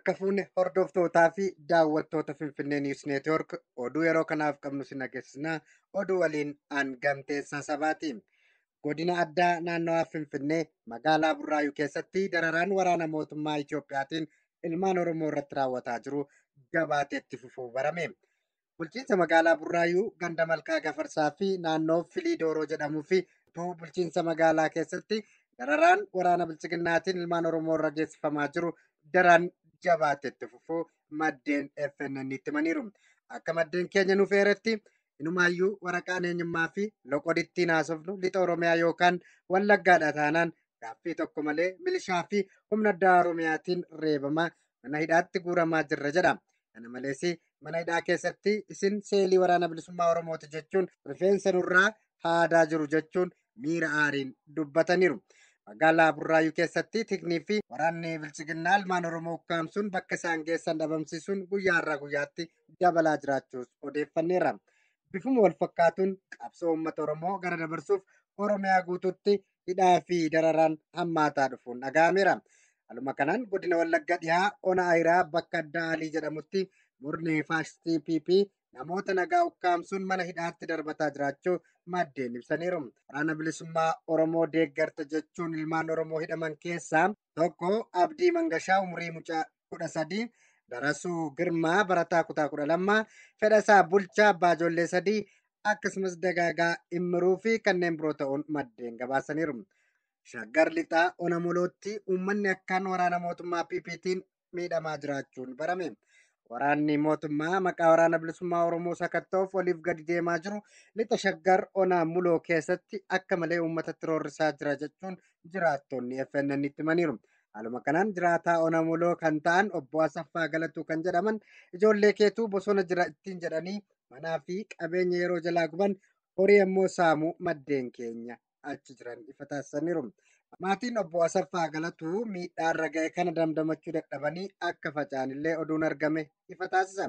Harka fuune hordoftootaa fi daawwattoota Finfinnee Niwus Neetwoork oduu yeroo kanaaf qabnu si nageessisna. Oduu waliin an Gamteessaa Sabaati. Godina addaa naannawaa Finfinnee magaalaa Burraayuu keessatti dararaan waraana mootummaa Itiyoophiyaatiin ilmaan Oromoo irratti raawwataa jiru jabaatee itti fufuu barame. Bulchiinsa magaalaa Burraayuu ganda Malkaa Gafarsaa fi naannoo Filiidooroo jedhamuu fi bulchiinsa magaalaa keessatti dararaan waraana bilchiginnaatiin ilmaan Oromoo irra geessifamaa jiru daran jabaatee itti fufuu maddeen FNN itti himaniiru. Akka maddeen keenya nuuf eeretti inumaayyuu waraqaan eenyummaa fi loqodittiin haasofnu lixa Oromiyaa yookaan Wallaggaadha taanaan gaaffii tokko malee milishaa fi humna addaa Oromiyaatiin reebamaa mana hidhaatti guuramaa jirra jedha. Kana malees mana hidhaa keessatti isin seelii waraana bilisummaa Oromooti jechuun rifeensa nurraa haadaa jiru jechuun miira aariin dubbataniiru. Magaalaa Burraayuu keessatti tiknii fi waraanni bilchiginnaa ilmaan Oromoo ukkaamsuun bakka isaan geessan dhabamsiisuun guyyaa irraa guyyaatti dabalaa jiraachuus odeeffanneerra. Bifuma wal fakkaatuun qabsoo uummata Oromoo gara dabarsuuf Oromiyaa guutuutti hidhaa fi dararaan hammaataa dhufuun dhaga'ameera. Haaluma kanaan godina Wallagga dhihaa Ona Ayiraa bakka addaa Alii jedhamutti murni faashistii PP namoota nagaa ukkaamsuun mana hidhaatti darbataa jiraachuu maddeen ibsaniiru. Waraana bilisummaa Oromoo deeggarta jechuun ilmaan Oromoo hidhaman keessaa tokko Abdii Mangashaa umurii mucaa 13, Darasuu Girmaa barataa kutaa 12, Fedhasaa Bulchaa abbaa ijoollee 3 akkasumas Dagaagaa Immiruu fi kanneen biroo ta'uun maddeen gabaasaniiru. Shaggar lixaa Ona Molootti uummanni akkaan waraana mootummaa PPtiin miidhamaa jiraachuun barame. Waraanni mootummaa maqaa waraana bilisummaa Oromoo sakatta'uuf oliif gadi deemaa jiru lixa Shaggar Ona Muloo keessatti akka malee uummatatti roorrisaa jira jechuun jiraattonni FNN itti himaniiru. Haaluma kanaan jiraataa Ona Muloo kan ta'an obbo Asaffaa Galatuu kan jedhaman ijoollee keetuu bosona jira ittiin jedhanii manaa fi qabeenya yeroo jalaa guban horii ammoo saamuu maddeen keenya achi jiran ifa taasisaniiru. Maatiin obbo Asaffaa Galatuu miidhaa irra ga'e kana damdamachuu dadhabanii akka faca'anillee oduun argame ifa taasisa.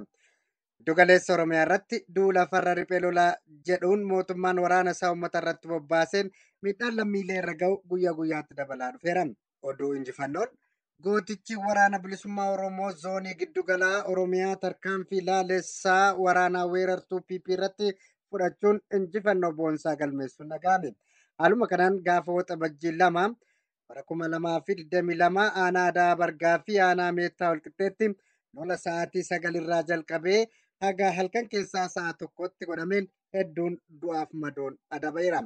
Giddugaleessa Oromiyaa irratti duula farra riphee lolaa jedhuun mootummaan waraana isaa uummata irratti bobbaaseen miidhaan lammiilee irra ga'u guyyaa guyyaatti dabalaa dhufeera. Oduu injifannoon gootichi waraana bilisummaa Oromoo zoonii giddugalaa Oromiyaa tarkaanfii laalessaa waraanaa weerartuu PP irratti fudhachuun injifannoo boonsaa galmeessuun dhaga'ame. Haaluma kanaan gaafa waxabajjii 2 bara 2022 aanaa Adaa Bargaa fi aanaa Meettaa Walqixxeetti lola sa'aatii 9 irraa jalqabee haga halkan keessaa sa'a 1tti godhameen hedduun du'aaf madoon adabeera.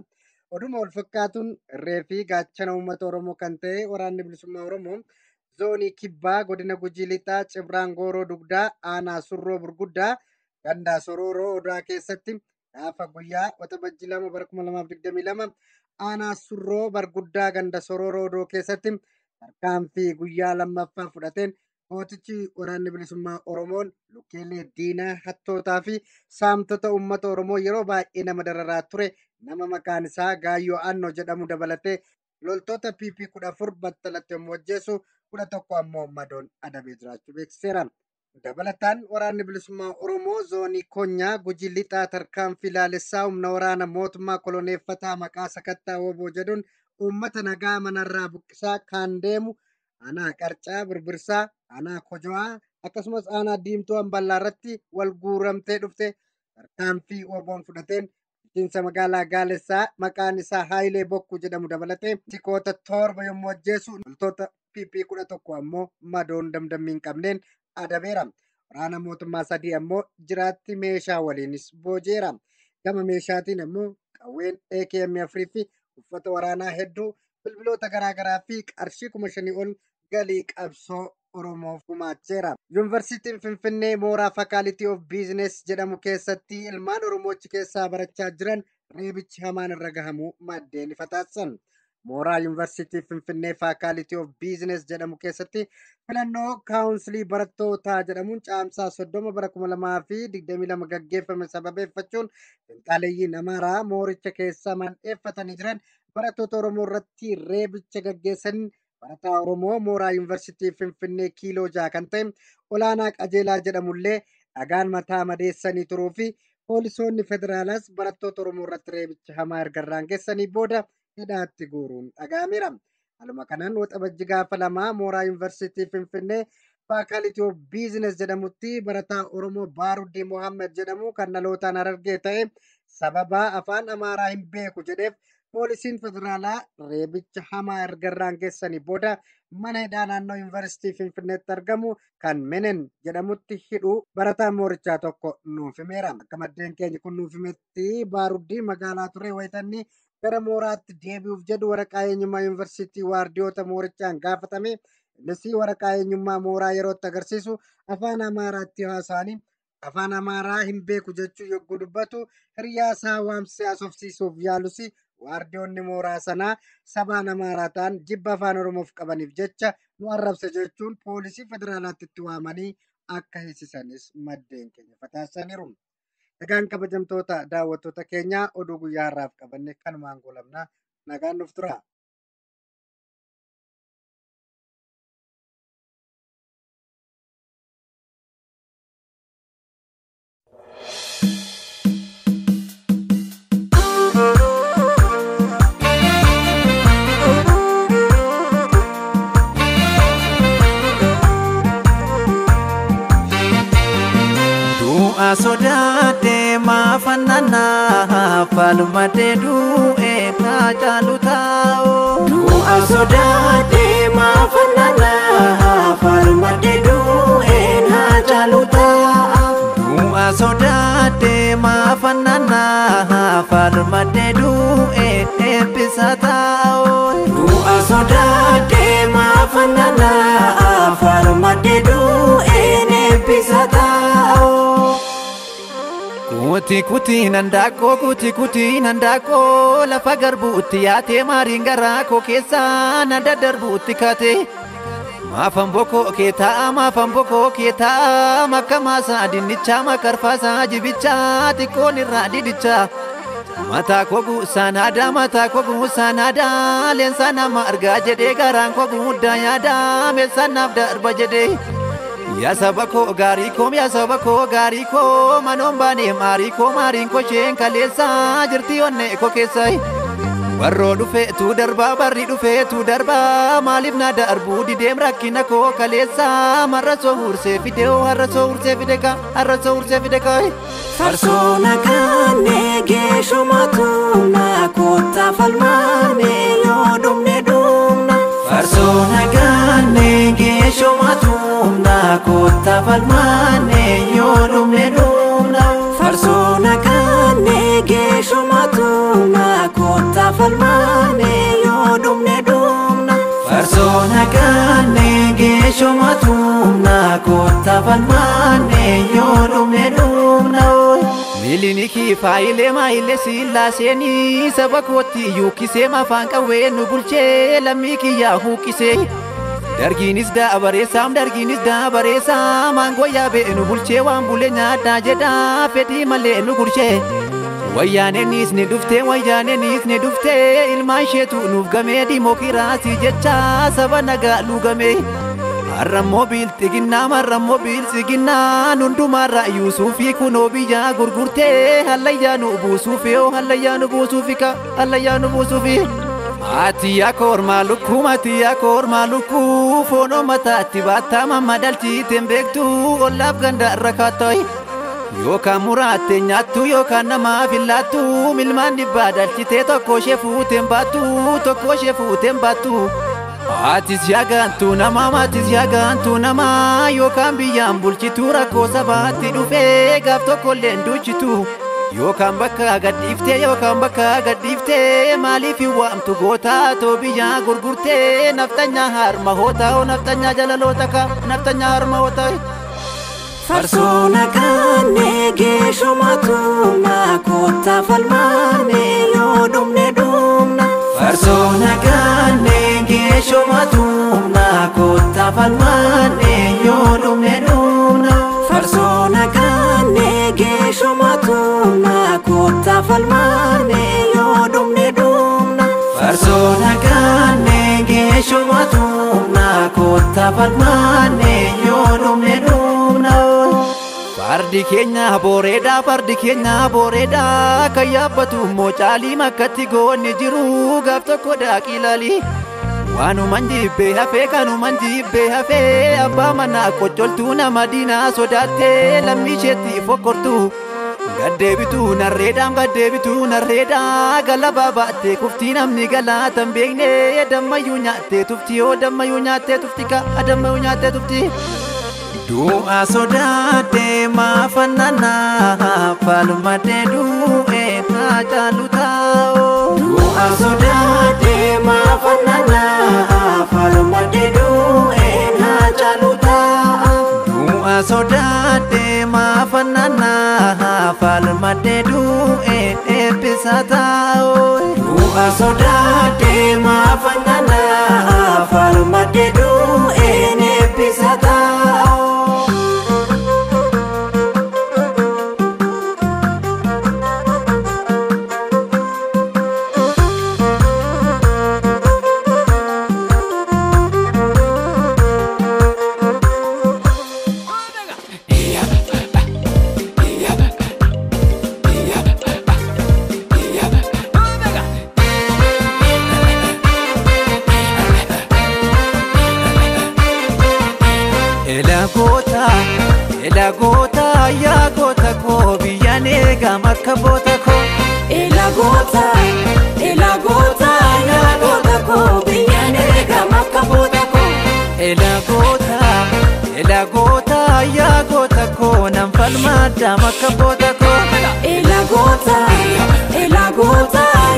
Oduma wal fakkaatuun irree fi gaachana uummata Oromoo kan ta'e waraanni bilisummaa Oromoo zoonii kibbaa godina Gujii Lixaa Cibraan Gooroo Dugdaa aanaa Surroo Burguddaa gandaa Sorooroo Odaa keessatti gaafa guyyaa waxabajjii 2 bara 2022 aanaa Surroo Barguddaa ganda Sorooroo Odoo keessatti tarkaanfii guyyaa lammaffaa fudhateen gootichi waraanni bilisummaa Oromoon lukkeelee diinaa hattootaa fi saamtota uummata Oromoo yeroo baay'ee nama dararaa ture nama maqaan isaa Gaayyoo Annoo jedhamu dabalatee loltoota PP 14 battalatti yommuu ajjeesu 11 ammoo madoon adabee jiraachuu beeksiseera. Dabalataan waraanni bilisummaa Oromoo zoonii Konyaa Gujii Lixaa tarkaanfii laalessaa humna waraana mootummaa koloneeffataa maqaa sakattaa woboo jedhuun uummata nagaa manarraa buqqisaa kan deemu aanaa Qarcaa Birbirsaa, aanaa Kojowaa akkasumas aanaa Diimtuu Amballaa irratti wal guuramtee dhufte tarkaanfii woboon fudhateen bulchiinsa magaalaa Gaalessaa maqaan isaa Haayilee Bokkuu jedhamu dabalatee tikoota 7 yommuu ajjeesu loltoota PP 11 ammoo madoon damdammii hin qabneen adabeera. Waraana mootummaa 3 ammoo jiraatti meeshaa waliinis boojeera. Gama meeshaatiin ammoo qawween AKM 4 fi uffata waraanaa hedduu bilbiloota garaagaraa fi qarshii 5,000 ol galii qabsoo Oromoof gumaacheera. Yuunivarsiitiin Finfinnee mooraa Faculty of Business jedhamu keessatti ilmaan Oromoo achi keessaa barachaa jiran reebichi hamaan irra gahamuu maddeen ifa taasisan. Mooraa Yuunivarsiitii Finfinnee Faculty of Business jedhamu keessatti filannoo kaawunsilii barattootaa jedhamuun caamsaa 30 bara 2022 gaggeeffame sababeeffachuun finxaaleeyyiin Amaaraa mooricha keessa mandheeffatanii jiran barattoota Oromoo irratti reebicha gaggeessan barataa Oromoo mooraa Yuunivarsiitii Finfinnee kiiloo 6 kan ta'e Olaanaa Qajeelaa jedhamullee dhagaan mataa madeessanii turuu fi poolisoonni federaalaas barattoota Oromoo irratti reebicha hamaa erga irraan geessanii booda hidhaatti guuruun dhaga'ameera. Haaluma kanaan waxabajji gaafa 2 mooraa Yuunivarsiitii Finfinnee Faculty of Business jedhamutti barataa Oromoo Baaruddii Mohaammed jedhamu kan dhalootaan Harargee ta'e sababa afaan Amaaraa hin beeku jedheef poolisiin federaalaa reebicha hamaa erga irraan geessanii booda mana hidhaa naannoo Yuunivarsiitii Finfinneetti argamu kan Menen jedhamutti hidhuu barataan moorichaa tokko nuuf himeera. Akka maddeen keenya kun nuuf himetti Baaruddii magaalaa ture wayitanni gara mooraatti deebi'uuf jedhu waraqaa eenyummaa yuunivarsiitii waardiyoota moorichaan gaafatame. Innis waraqaa eenyummaa mooraa yerootti agarsiisu afaan Amaaraatti haasa'anii afaan Amaaraa hin beeku jechuu yogguu dubbatu hiriyaa isaa waamsisee haasofsiisuuf yaalus waardiyoonni mooraa sanaa sabaan Amaaraa ta'an jibba afaan Oromoof qabaniif jecha nu arrabse jechuun poolisii federaalaatti itti waamanii akka hiisisanis maddeen keenya fataasaniiru. Egaan kabajamtoota daawwattoota keenyaa oduu guyyaa har'aaf qabanne kanumaan goolabna, nagaan nuuf tura. Du'a sodaatee maafannanaa falmadee du'ee Haacaaluu taa'u. Du'a sodaatee maafannanaa falmadee du'ee Haacaaluu taa'u. Du'a sodaatee maafannanaa falmadee du'ee eebbisa taa'u. Du'a sodaatee maafannanaa falmadee du'ee eebbisa taa'u. Kuti kuti nandaakoo kuti kuti nandaakoo lafa garbuutti yaatee maariin garaa koo keessaa na daddarbuutti kaate. Maafan bokoo kee taa'a maafan bokoo kee taa'a makka maasaa dinnichaa makarfaasaa jibichaa xiqqoon irraa didichaa. Mataa koo guusaan aadaa mataa koo guusaan aadaa leensaa nama argaa jedhee garaan koo guddaa yaadaa meeshaan naaf darba jedhee. Yaa saba koo gaarii koo yaa saba koo gaarii koo manoon baanee maarii koo maariin koo isheen kaleessaa jirti onnee koo keessa. Barroo dhufeetu darbaa barri dhufeetu darbaa maaliif na darbuu dideem rakkina koo kaleessaa marra soo hursee fide oo harra soo hursee fide ka harra soo hursee fide ka. Farsoo nagaanee geeshuma tumna kottaa falmaanee yoo dhumne dhumna. Farsoo nagaanee geeshuma tumna kottaa falmaanee yoo dhumne dhumna. Farsoo nagaanee geeshuma tumna kottaa falmaanee yoo dhumne dhumna. Farsoo nagaanee geeshuma tumna kottaa falmaanee yoo dhumne dhumna. Milinikii faayilee maayilee sillaaseenii saba kootti yuukkisee mafaan qawwee nu bulchee lammii kiyyaa huuqqisee. Dargiinis daabareessaam dargiinis daabareessaa maangoo yaabee nu bulchee waan bulee nyaadhaa jedhaa fedhii malee nu gurshee. Wayyaaneenis ni dhuftee wayyaaneenis ni dhuftee ilmaan isheetu nuuf gamee diimokiraasii jecha saba nagaa luugamee. Har'ammoo biilxiginnaa mar'ammoo biilxiginnaa hundumaarra Yuusuufii kunoo biyyaa gurgurtee hallayyaa nu buusuufi oo hallayyaa nu buusuufi ka hallayyaa nu buusuufi. Ati yaa kormaa lukkuu mati yaa kormaa lukkuu foonoo mataatti baattaa mamma dhalchiiteen beektu ollaaf ganda irra kaattoi. Yookaan muraattee nyaattu yookaan namaaf hin laattu milmaan dhibbaa dhalchitee tokko ishee fuuteen baattu tokko ishee fuuteen baattu. Atis yaagaantu namaa maatis yaagaantu namaa yookaan biyyaan bulchitu rakkoo sabaatti dhufee gaaf tokkollee hin duuchitu. Yookaan bakka gadhiiftee yookaan bakka gadhiiftee maaliif hin waamtu gootaa too biyyaa gurgurtee naftanyaa harma hootaa oo naftanyaa jalaloota ka naftanyaa harma hootaa. Farsoo nagaanee geeshuma tumna kottaa falmaanee yoo dhumne dhumna. Farsoo nagaanee geeshuma tumna kottaa falmaanee yoo dhumne dhumna. Farsoo nagaanee geeshuma tumna kottaa falmaanee yoo dhumne dhumna. Farsoo nagaanee geeshuma tumna kottaa falmaanee yoo dhumne dhumna. Fardi keenya booreedha fardi keenya booreedha kan yaabbatu immoo caalii makkatti goonni jiru gaaf tokko daaqii ilaali. Waanuman jibbee hafee kanuman jibbee hafee abbaa manaa qoccoltuu nama diinaa sodaattee lammii isheetti fokkortu. Gaddeebituu narreedhaan gaddeebituu narreedhaa galabaa baattee kuftii namni galaatan beekne dammayyuu nyaattee tufti yoo dammayyuu nyaattee tufti ka'a dammayyuu nyaattee tufti. Du'a sodaatee maafannanaa falmadee du'ee Haacaaluu taa'oo. Du'a sodaatee maafannanaa falmadee du'ee Haacaaluu taa'oo. Du'a sodaatee maafannanaa falmadee du'ee eebbisa taa'oo. Du'a sodaatee maafannanaa falmadee du'ee eebbisa taa'oo. Ela goota yaa goota koo biyyaan eegam akka boota koo. Ela goota yaa goota koo biyyaan eegam akka boota koo. Ela goota yaa goota koo nan falmaddaam akka boota koo. Ela goota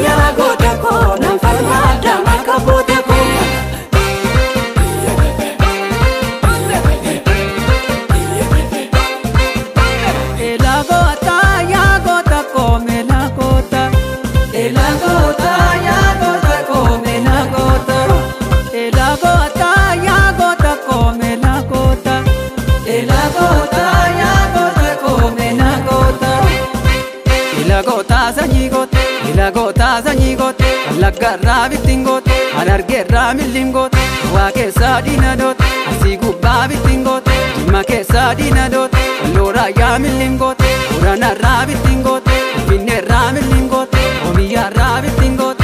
yaa goota koo nan falmaddaam akka boota koo. Ela goota sanyii goote wallaggaarraa bittiin goote harargeerraa milliin goote waa keessaa diina doote asii gubbaa bittiin goote jimma keessaa diina doote wallooraa yaa milliin goote booranaarraa bittiin goote finfinneerraa milliin goote oomiyyaarraa bittiin goote.